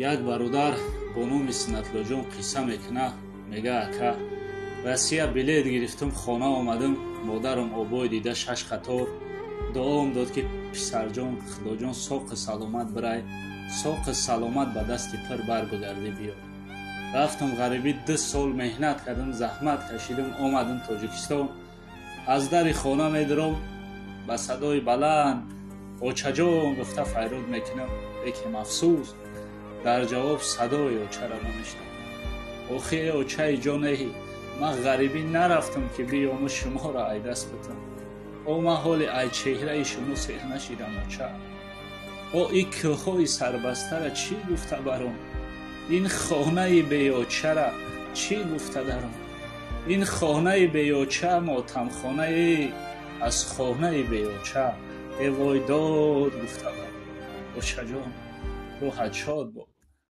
Як бародар бо номи Синатуллоҷон қисса мекуна, мега: «Ака, Россия билет гирифтум, хона омадам, модарам обой дида шаш қатор дуом дод, ки писарҷон, худоҷон, соқи саломат бирай, соқи саломат ба дасти пир барбигардӣ, биё». Рафтам ғарибӣ, 2 сол меҳнат кардам, заҳмат кашидам, омадам Тоҷикистон. Аз дари хона медурам, ба садои баланд «Очаҷон» гуфта файрод мекунам, лекин афсӯс, дар ҷавоб садои очаро намешнавам. Охи, э очаи ҷонеҳӣ, ман ғарибӣ нарафтам, ки биёму шуморо айдаст битам. О, ман ҳоли ай чеҳраи шумо сер нашидам, оча. О, ин кӯҳҳои сарбастара чӣ гуфта баром? Ин хонаи беочара чӣ гуфта даром? Ин хонаи беоча мотамхонае аз хонаи беоча, э вой дод гуфта баром. Очаҷон, рӯҳат шод бод.